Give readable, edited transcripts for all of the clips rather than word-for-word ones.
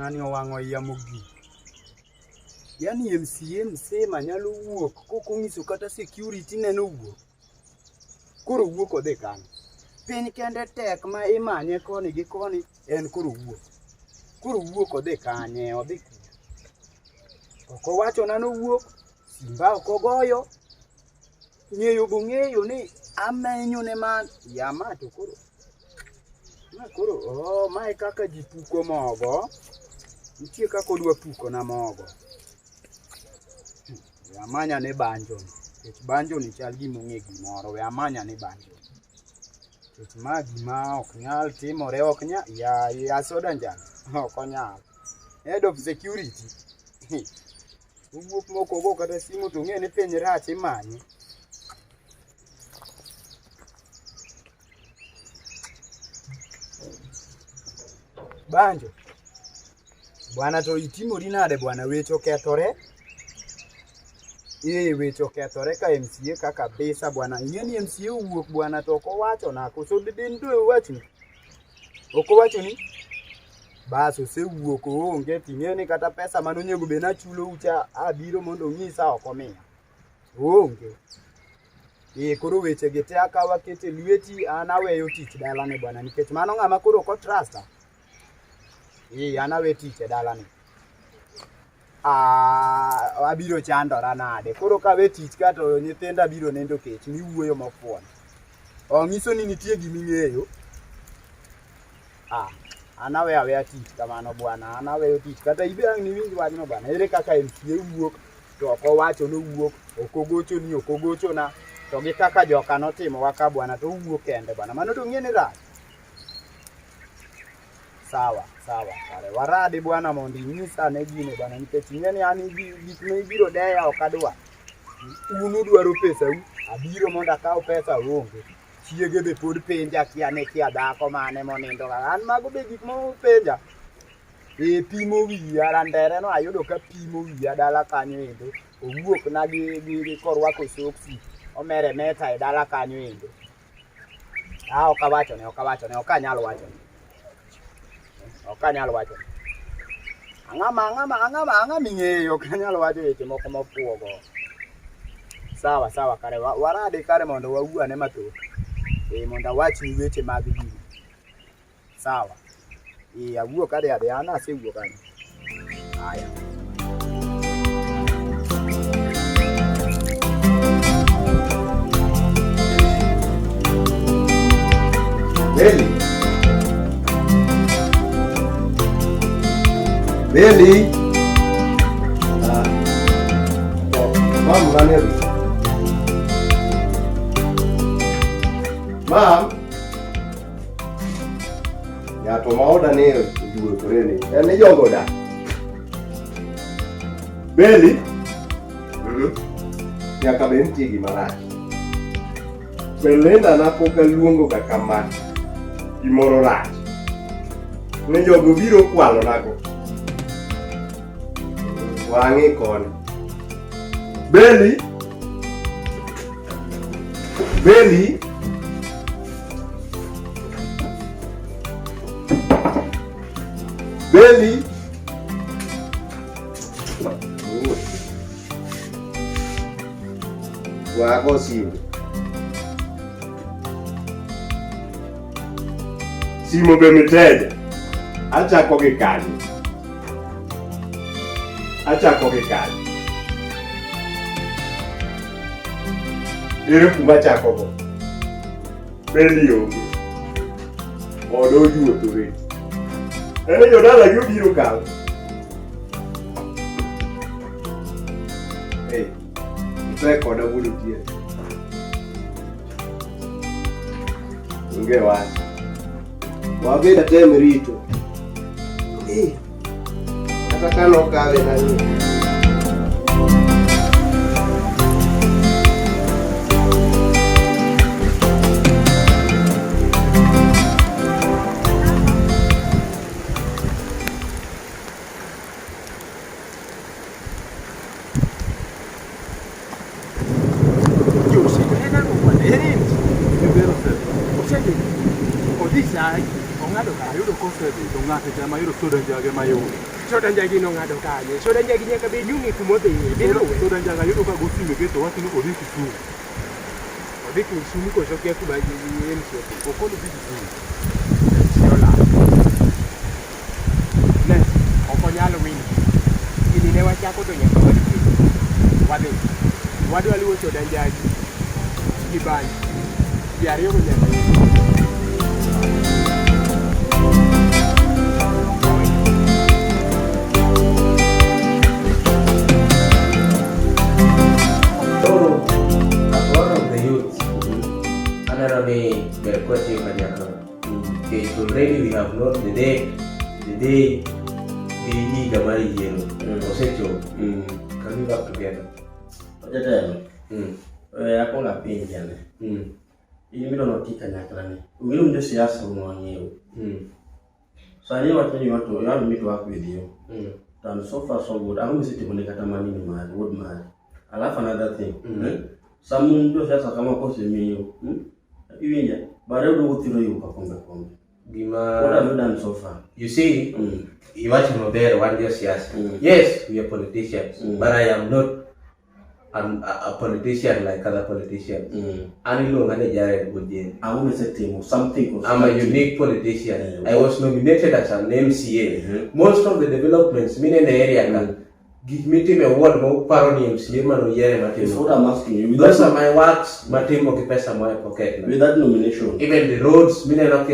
Ng'ani owang'o iya mogik. Yaani MCA msema nyalo wuok kok ong'iso kata security neno wuok. Koro wuok odhi kanye? Piny kende tek ma imanye koni gi koni en koro wuok. Koro wuok odhi kanye? Odhi kuno. Ok owachona nowuok, simba ok ogoyo. Ng'eyo bong'eyo ni amenyo ne man ya ma to koro ma koro oh, mae kaka ji puko mogo. Nitie kaka odwa puko na mogo. We amanya ne banjo ni. Nikech banjo ni chal gima ong'e gimoro. We amanya ne banjo ni. Nikech ma gima ok nyal timore, ok nyal. Ya, ya soda njal. Ok onyal. Head of security. Owuok mok ogo kata simu to ong'e ni piny rach imanye. Banjo. Bwana to itimori nade bwana weche okethore? Ee weche okethore ka MCA ka kabisa bwana. Ing'e ni MCA owuok bwana to ok owacho na koso dibed to owachni? Ok owacho ni? Bas osewuok oonge to ing'e ni kata pesa mane onego bed ni achulou cha abiro mondo onyisa ok omiya. Oonge. Ee koro weche gi te akawo aketo e lweti an aweyo tich dalani bwana nikech mano ng'ama koro ok otrusta. Ee, an awe tich e dalani. Ah, abiro chandora nade? Koro ka awe tich ka to nyithinda biro nindo kech miwuoyo mofuon. Ong'iso ni nitie gima ing'eyo. Ah, an awe aweya tich kamano bwana, an aweyo tich. Kata ibe ang' niwinj wachno bwana, ere kaka MCA wuok to ok owacho nowuok, ok ogochoni, ok ogochona. To gi kaka joka notimowa ka bwana to owuok kende bwana. Mano to ng'e ni rach. Sawa, sawa. Kare waradi bwana mondo inyisa ane gino bwana nikech ing'e ni an gik ma ibiro deya ok adwa. Un udwaro pesau, abiro mondo akaw pesa onge. Chiege be pod penja kia ne kia dhako mane monindo ga. An mago be gik ma upenja. E pimo wiya, randere no ayudo ka pimo wiya dala kanyo endo. Owuok na gi korwako soksi, omere meta e dala kanyo endo. Ah, ok awachone, ok awachone, ok anyal wachone. Ok anyal wachone. Ang'ama, ang'ama, ang'ama, ang'ama ing'eyo, ok anyal wacho weche moko mofuogo. Sawa, sawa, kare waradi kare mondo wawuo ane mathoth. Eh, mondo awachni weche mag gini. Sawa. Eh, awuok adhi adhi, an asewuok kanyo. Haya. Beli. Beli. Ah. Oh, mam nani? Mam. Ng'ato ma oda ni ojuotore ni en ni jogo odak. Beli. Nyaka bed nitie gima rach. Belinda na pok aluongo ga kama. Gimoro rach. Ne jogo biro kwalo nago. Wang'i koni. Beli. Beli. Beli. Wago simu. Simu be miteja. Achako gi kanye? Achako gi kanye? Ere kuma achakogo? Beli onge. Ode ojuothore. Ere jodalagi obiro kawo. Hey, ipek koda wuod Otieno. Onge wach. Wabed atem rito. Eh, kata ka nokawe nang'e. Ong'ado kayudo kosedhi to ng'ate cha mayudo soda njage mayudo. Soda njagi nong'ado kanye? Soda njagi nyaka bed ni ong'e kuma odhiye. Diluwe. Soda njaga ayudo ka go simu keto wacho ni odhi Kisumu. Odhi Kisumu koso kia kuma MC odhi. Okono dhi Kisumu. MC olal. Ne, ok onyal winjo. Gini ne wachako to nyaka watiek. Wadhi. Wadwa luwo soda njagi gi bani. Ji ariyogo nyaka So, as one of the youths, aneno ni ber kwatiyo kanyakla. Nikech already we have known the date, the day, gi higa mar yiero osechopo. Can we work together? Jatelo, we akwongo apenji ane. In midwa noti kanyakla ni. Ung'eyo un josiasa un wang'eyo. Sani iwacho ni you want me to work with you. To and so far so good. Ang'o misetimo ne kata manini mari, wuod mari. Alafu another thing. Eh? Sama un josiasa kama kosemiyo, Iwinja? Baadaye uduogo thiro yuka kombe kombe. Gima What have you done so far? You see, iwacho maber wan josiasa. Yes, we are politicians, but I am not a politician like other politicians. An iluonga ni Jared Ojiend. Ang'o misetimo? Something I'm a unique politician. I was nominated as an MCA. Most of the developments minene area ka gik mitimo e ward ma uparo ni MCA manoyiere It's matimo. what I'm asking you. With Those that, are my works matimo gi pesa moa e pocket na. with that nomination. Even the roads mineno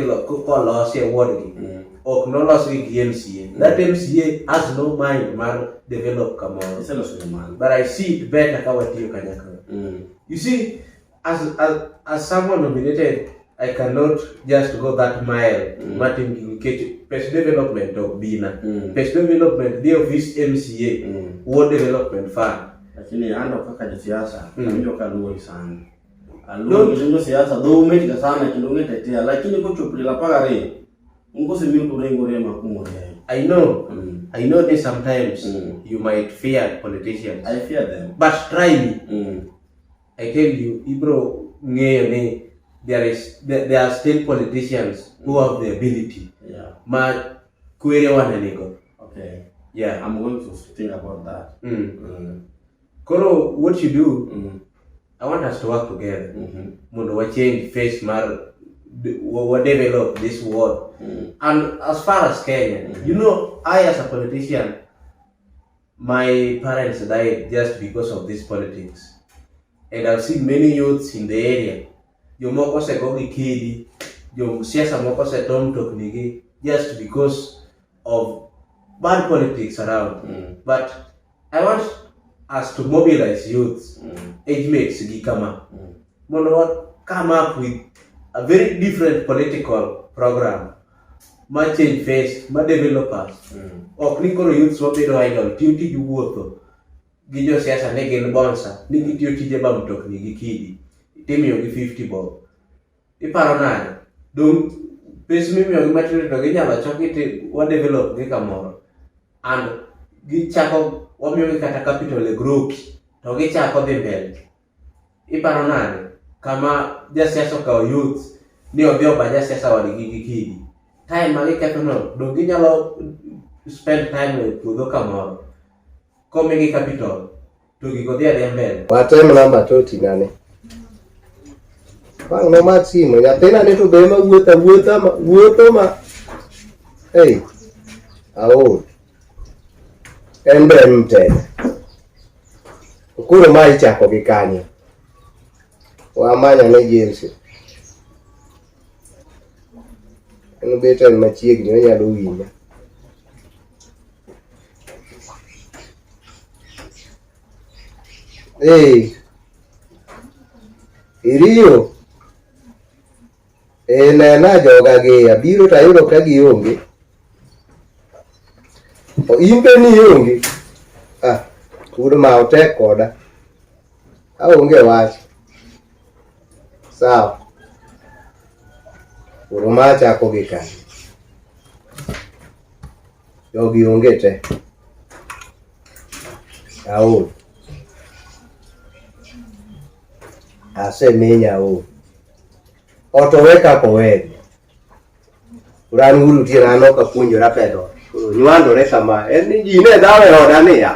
kolosi e ward gi ok nolosgi gi MCA. That MCA has no mind mar develop kamoro. Iseloso gimano. But I see it better ka watiyo kanyakla. You see, as someone nominated, I cannot just go that mile. Matim gi nikech pes development ok bina. Pes development dhi e ofis MCA, Ward Development Fund. Lakini ando kaka josiasa, awinjo ka luori sana. Aluori Don't- nikech josiasa dhou mit ga sana kendo ung'e tetea, lakini kochopo tielo 12, un kosemiu to uringo rem akumore. I know that sometimes you might fear politicians. I fear them. But try me. I tell you, ibro ng'eyo ni there are still politicians who have the ability. Ma kwere wane nigo. Okay. Yeah. I'm going to think about that. Koro, what you do, I want us to work together. Mondo wa change face mar wa develop this world. And as far as Kenya, you know, I as a politician, my parents died just because of this politics. And I've seen many youths in the area. Jomoko osego gi kidi, josiasa moko oseto mtoknigi just because of bad politics around. But I want us to mobilize youths, age mates gi kama. Mondo wa come up with a very different political program ma change face, ma develop us. Ok ni koro youths wabedo idle, tiyo tij wuotho gi josiasa ne gin bonsa, ni gitiyo tije ba mtokni gi kidi, timiyogi 50 bob. Iparo nade? Dong pes mimiyogi matindo to ginyalo choki ti wa develop gi kamoro. And gichako wamiyogi kata capital e groups to gichako dhi mbele. Iparo nade? Kama jasiasa okawo youth ni odhi oba jasiasa wadgi gi kidi. Time ma giketho no, dong ginyalo spend time e puodho kamoro. Komigi capital to gigo dhi adhiya mbele. Watem namba to oting'ane. Wang' nomak simu, nyathina ni to be ema wuotho awuotha ma wuotho ma ei aol. En be en mteja. Koro ma ichako gi kanye? Wamanya ne James. En bet en machiegni onyalo winja. Ee. Iriyo. Ee nena joga gi abiro to ayudo ka gionge. O in be ni ionge. Ah, wuod ma otek koda. Aonge wach. Sawa. Koro ma chako gi kanye? Jogi onge te. Aol. Asemenya aol. Ot owe kaka owe. Koro an wuod otieno an ok apuonjora pedho ot. Koro nywandore kama en ni ji ne dhawo e oda niya.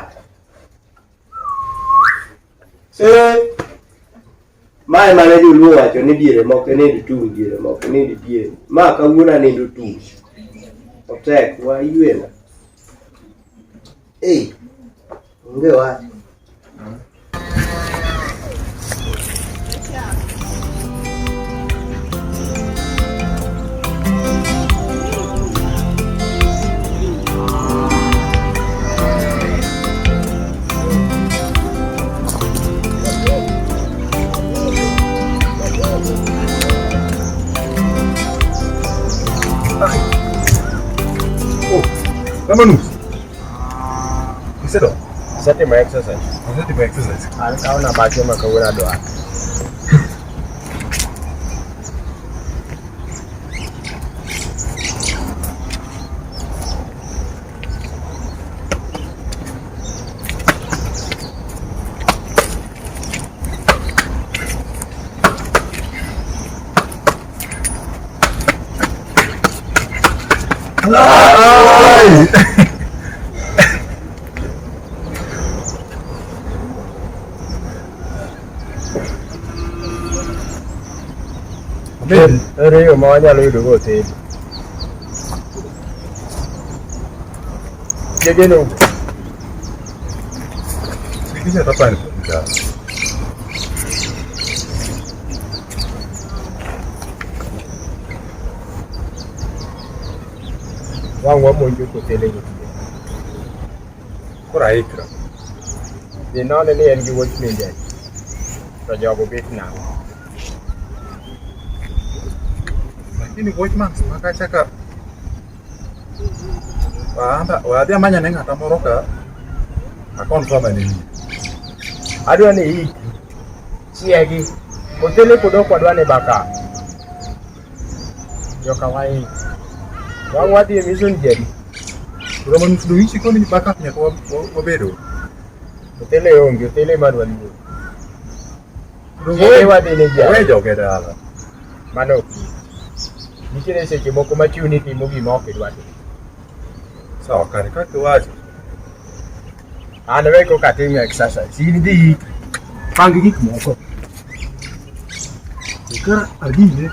Eh, mae mane joluo wacho ni diere moko nind tung' diere moko nind diere. Ma kawuono anindo tung'. Otek waywena. Ei, onge wach. Ramanus. Isedo. Asetimo exercise. Asetimo exercise. An kawo namba ma kawuono adwa. Ai! Ere yo ma wanyalo yudo go otel? Jegeno Kisha tapani ka. Wang' wamonjo kotele gotieno. Koro aikra. Dhi none ni en gi watchman adi. To jogo bet nang'o? Lakini watchman makacha ka Waanda wadhi amanya ne ng'ata moro ka a confirm ni. Adwa ni iikri. Chiegi. Otele pod ok wadwa ni baka. Joka waik. Wang' wadhi e mission ji adi? Romanus do ichi koni backup nyaka wabedo. Otele onge, otele madwa luoro. Chiege wadhi ne ji We adi? joge dala. Mano ok yie. Nitiere seche moko ma chuni timo gima ok idwa timo. Sawa kare kaka iwacho. An we koka atim exercise. In dhi ikri. Pang gik moko. Kara agine.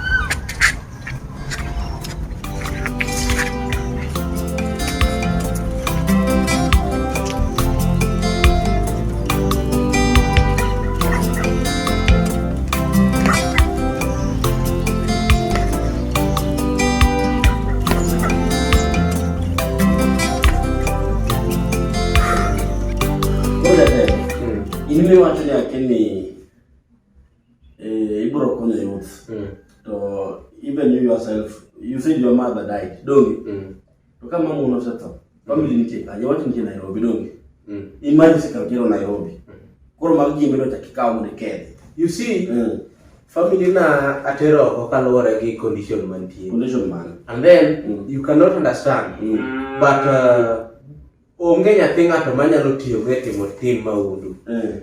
Koro jatelo, in miwacho ni akia ni ibiro konyo youth to even you yourself you said your mother died donge to ka mamu nosetho family nitie kanye wacho nitie Nairobi donge in mari isekawo tero Nairobi koro mag ji midwa chak ikaw mondo ikethi You see, family na atero oko kaluwore gi condition mantie. Condition mane? And then you cannot understand. But onge nyathi ng'ato manyalo tiyo go e timo tim mahundu.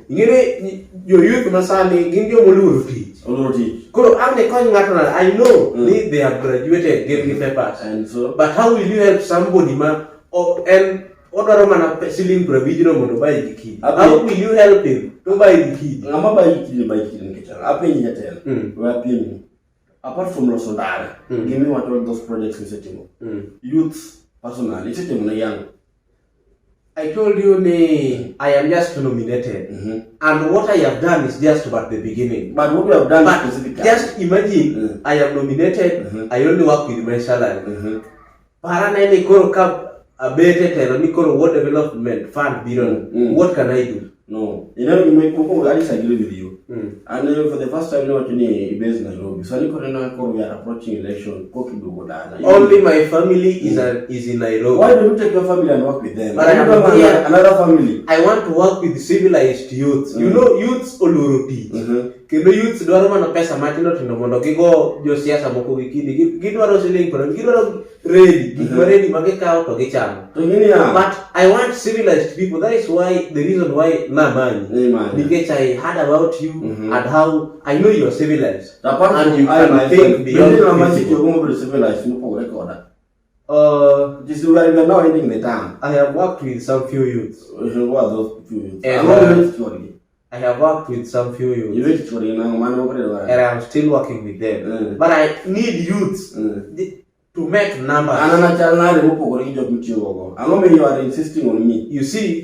Ing'e ni jo youth masani gin joma oluoro tich. Oluoro tich. Koro ang' nikony ng'ato nade? I know ni they have graduated, gin gi papers. And so? But how will you help somebody ma en odwaro mana siling 50 mondo obuy gi kidi? How will you help him to buy gi kidi? Ng'ama buy gi kidi buy gi kidi nikech ang'o? Apenji jatelo. We apimni. Apart from loso ndara, give me what all those projects misetimo. Youth personally, isetimo ne yang. I told you ni I am just nominated. And what I have done is just about the beginning. But what you have done But specifically. just imagine, I am nominated, I only work with my salary. Para nene koro ka abete telo ni koro what development fund biro, what can I do? No. You know, mokwongo I disagree with you. And for the first time now, ni base Nairobi. So niko neno koro we are approaching election koki duogo dala. Only my family is in Nairobi. Why don't you take your family and work with them? But I You don't am have here. another family. I want to work with civilized youths. You know, youths oluoro tich. Kendo youths dwaro mana pesa matindo tindo mondo gigo josiasa moko gi kidi. Gidwaro siling piero, gidwaro ready, gik ma ready ma gikawo to gichamo. To ing'e niya? But I want civilized people. That is why the reason why namanyi. Nimanyi. Nikech I heard about you and how I know you are civilized. Apart And from you I can myself, think beyond bende ng'ama principle. sitiyogo mobedo civilized mopogore koda. This is where we are now ending the term. I have worked with some few youths. Who are those few youths? And, Ang'o miwinjo chwori? I have worked with some few youths. Iwinjo chwori nang'o mano moko dwaro. And I'm still working with them. But I need youths to make numbers. An an achal nade mopogore gi jok mitiyogo. Ang'o miyo you are insisting on me? You see,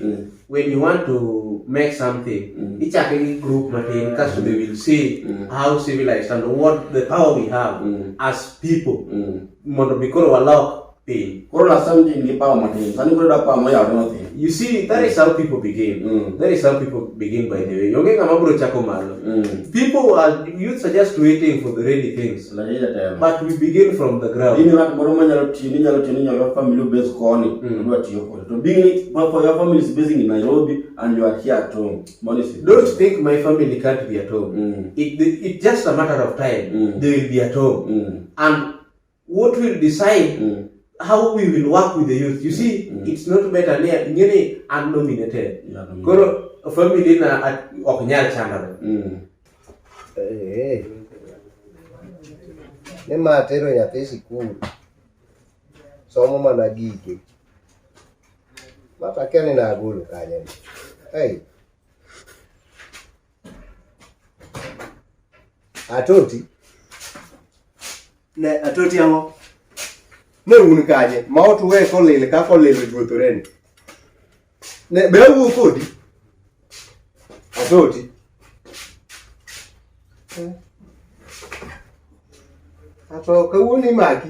when you want to make something, ichake gi group matin kasto they will see how civilized and what the power we have as people. Mondo mi koro walok piny. Koro last time in gi power matin. Sani koro idwa power moyawore matin. You see, that is how people begin. That is how people begin, by the way. Onge ng'ama biro chako malo. People are, youths are just waiting for the ready things. But we begin from the ground. In ng'at moro manyalo tiyo, ninyalo tiyo ni your family base koni, idwa tiyo kode. To being for your family is based in Nairobi and you are here at home. Mano is Don't think my family can't be at home. It's just a matter of time. They will be at home. And what will decide how we will work with the youth. You see, it's not better near ngene unnominated. Koro family na ok nyal chandore. Eh. Ne ma tero nyathi sikul. Somo mana gige. Mata akia ni nagolo kanye ni. Hey. Atoti. Ne atoti ang'o? Ne un kanye? Ma ot uwe kolil kaka olil ojuothore ni. Ne be awuo kodi? Atoti. Ato kawuono imaki.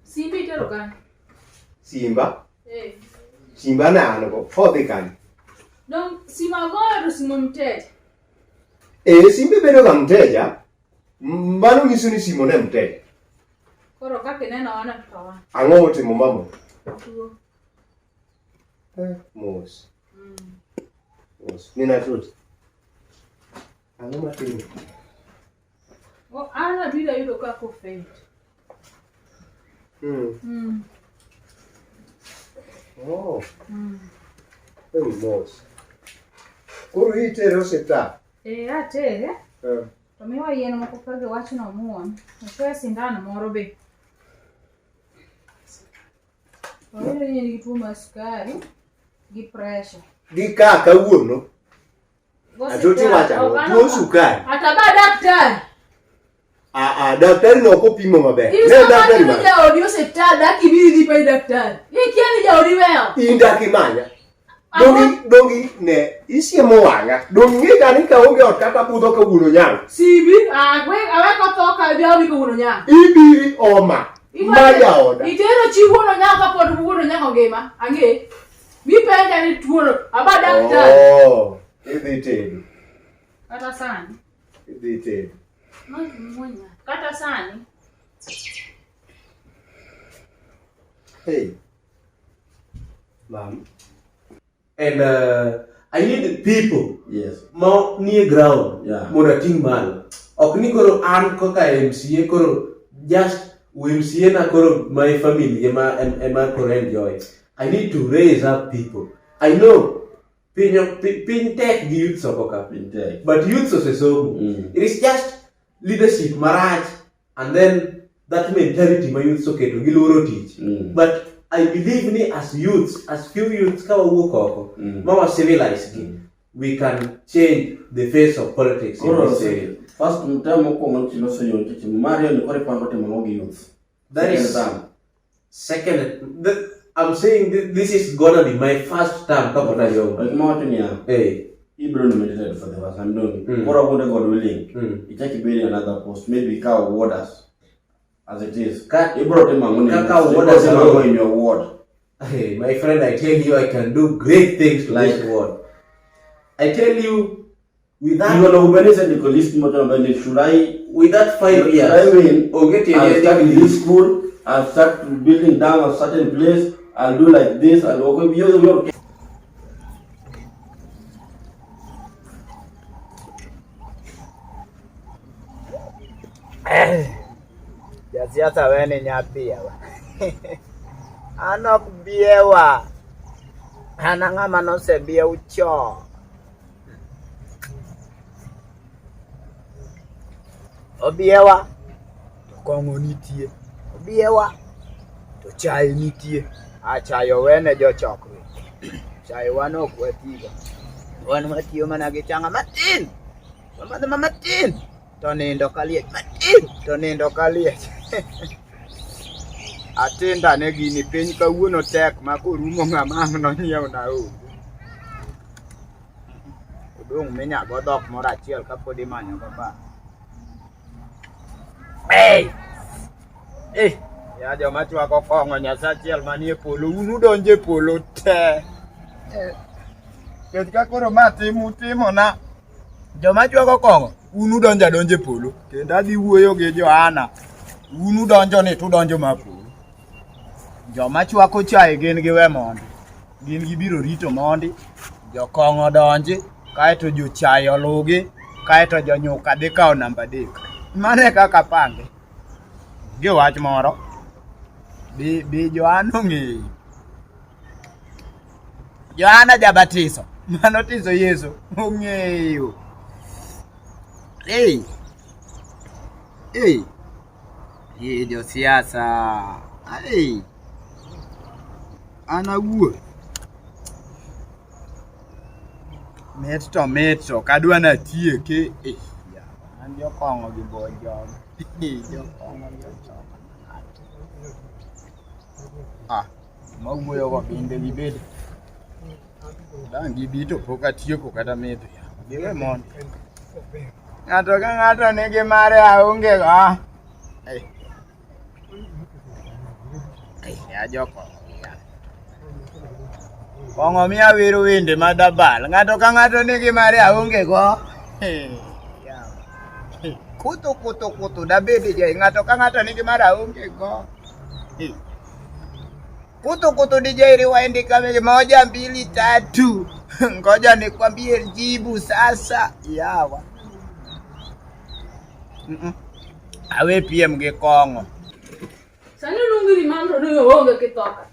Simba itero kanye? Simba. Eh. Simba ne an go. Odhi kanye? Dong simo agoyo to simo mteja. Eh, simbe bedo ga mteja. Mano nyiso ni simo ne mteja. Koro kaka ineno wan to wan. Ang'o otimo mama? Tuo. Mos. Mos. Nina atoti. Ang'o matimo? O an abiro ayudo ka kofeit. Oh. Ewi mos. Koro itere osiptal? Eh, atere. Eh. To miwa yien moko ka giwacho ni omuon. Ochuoye sindan moro be. Oyudo ni en gi tuo mar sukari gi pressure. Gi ka kawuono. Go Atoti osiptal. wacho ang'o? Ok an Tuo ok- sukari. Ataba daktari. Ah, ah, daktari no ok opimo maber. In Ne sama daktari tero mane? jaodi osiptal dak ibi idhi penj daktari. Ikia ni jaodi weyo. In dak imanya. Dongi dongi ne isiemo wang'a. Dongi ng'e ka ni kaonge ot kata budho kawuono nyango. Simbi, awe awe kotho ka jaodi kawuono nyango. Ibiri oma. Ma jaoda. Itero chi wuon onyango kapod wuon onyango ngima. Ang'e. Mipenja ni tuono. Aba daktari. Oh, idhi tedo. Kata sani. Idhi tedo. Kata sani. Hey. Mam. And I need people. Yes. Ma nie ground. Yeah. Mondo ating' malo. Ok ni koro an kaka MCA koro just MCA na koro my family ema ema koro enjoy. I need to raise up people. I know piny piny tek gi youths oko ka. Piny tek. But youths osesomo. It is just leadership marach and then that mentality ma youths oketo giluoro tich. But I believe ni as youths, as few youths ka wawuok oko, ma wa civilize gi, we can change the face of politics in Koro this area. first term mokwongo niloso yo nikech mar ariyo ni koro ipango timo ang'o gi youth. That is Second term. second. I'm saying this is gonna be my first term kapok ayombo. Gima wacho niya, Eh. ibiro nominated for the first time donge. Koro agunde God willing. Ichak ibed in another post, maybe ikawo ward as it is. Ibiro timo ang'o ne Kaka youths? ward Ibiro as timo ang'o alone. in your ward? Hey, my friend, I tell you, I can do great things to this ward. I tell you, with that, You know, when is the list motor when should I with that 5 should years, I win? Onge tiende I'll start ni- this school, I'll start building down a certain place, I'll do like this, I'll work with you. Jasiasa wene nyapiawa. An ok biewa. An ang'ama nosebiew chon. Obiewa to kong'o nitie. Obiewa. To chae nitie. A chae owene jochokruok. Chae wan ok watiga. Wan watiyo mana gi changa matin. Wamadho ma matin. To nindo kaliech matin. To nindo kaliech. Atinda ne gini piny kawuono tek ma korumo ng'ama ang' nonyiewna onge. Odong' minyago dhok moro achiel kapod imanyo go bar. Hey! Eh, ya joma chwako kong'o Nyasaye achiel manie polo, un udonjo e polo te. Eh, Nikech ka koro ma timu timona, joma chwako kong'o, un udonjo adonjo e polo. Kendo adhi wuoyo gi Johana, un udonjo ni to udonjo ma polo. Joma chwako chae gin giwe mondi. Gin gibiro rito mondi, jokong'o donji, kaeto jochae oluwgi, kaeto jonyuka dhi kawo namba 3. Mano e kaka apange. Onge wach moro. Bi Johana ong'eyo. Johana Jabatiso manotiso Yesu ong'eyo. Ei. Ei. Ei josiasa. Ei. An awuon. Mit to mit to ok adwa natieke. Eh, yawa, an jokong'o gi bo joga. Jokong'o gi ochoma. Ah, mawuoyogo bende gibed. Dang' gibi to pok atieko kata metho. Giwe mondi. Ng'ato ka ng'ato nigi mare aonge go. Ah. Eh. Eh, ya jokong'o gi ya. Kong'o miya wero wende ma dabal. Ng'ato ka ng'ato nigi mare aonge go. Eh, yawa. Eh, Kuthu kuthu kuthu dabedi je. Ng'ato ka ng'ato nigi mare aonge go. Eh. Kutu kutu DJ rewind kama moja mbili tatu. Ngoja nikwambie jibu sasa. Yawa. Mm -mm. Awe piem gi kong'o. Sani luongi ni mam to ni oonge kithoka.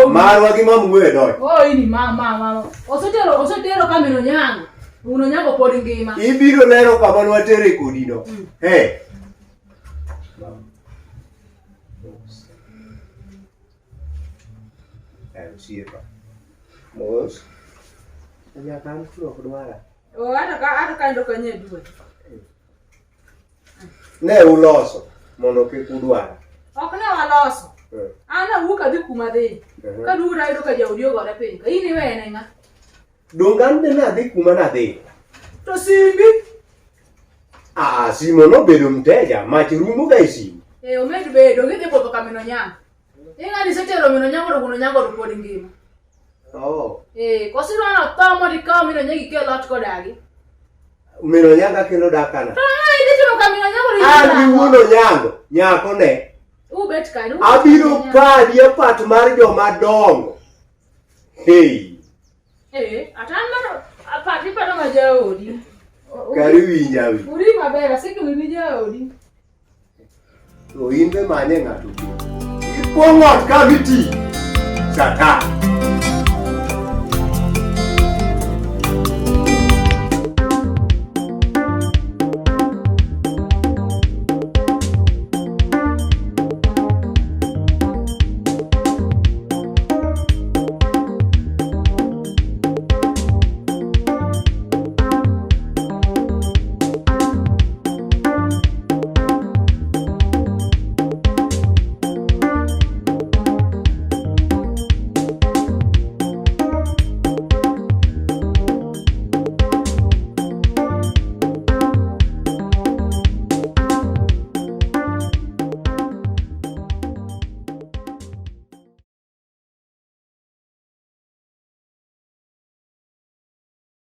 Marwa gi mam wuoyo donjo. Oh, ini mam mam mam. Osetero osetero ka min Onyango. Wuon Onyango pod ngima. Ibiro lero kama nwatere kodi no. Hey. Osiepa. Mos. Nyaka an koro ok dwara. Oh, hata ka hata ka ndo kanye dwe. Ne uloso mondo kik udwara. Ok ne waloso. Eh. An awuok adhi kuma dhi. Mhm. Ka duogo tayudo ka jaodi ogore piny. Ka in iwene ng'a? Donge an be nadhi kuma nadhi. To simbi. Ah, simo nobedo mteja, mach rumo ga e simu. Eh, omed bedo gidhi budho ka min Onyango. Ing'ani isetero min Onyango to wuon Onyango to pod ngima. Oh. Eh, koso idwa notho mondo ikaw min Onyango ikel ot kodagi. Min Onyango akelo dakana. To ang'o idhi timo ka min Onyango to An gi idhi wuon Onyango, nyako ne. Ubet kanyo. Abiro padi e pat mar joma dongo. Hey. Eh, atan mano apati pato ma jaodi. Kari winja wi. Uri maber, asekelo ni jaodi. To in be manye ng'ato. Ikuong ot ka miti. Satan.